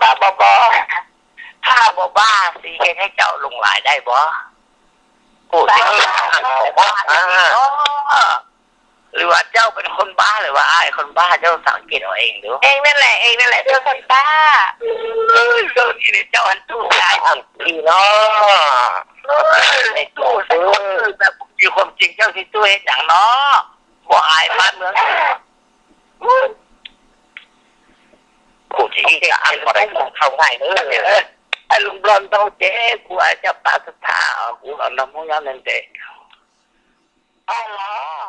Pab pab pab, thaj pab pab xi he neb cau loo lais dai pab. Kuv หรือว่าเจ้าเป็นคนบ้าหรือว่าอ้ายคนบ้า เจ้าสังเกตเอาเองดู เองนั่นแหละ เองนั่นแหละเจ้าคนบ้า เจ้านี่เนี่ยเจ้าหันตู้กายหันทีเนาะ ในตู้ใส่คนอื่นแบบมีความจริงเจ้าที่ตู้เฮ็ดหยังเนาะ บ่อายบ้านเมือง Kuv tsis ib tsam pom dais koj thaum ntawd. Luag nplog ntau ces kuv ua cas pab tag, kuv los nrog Hmoob nyob ntev ntev. Au los.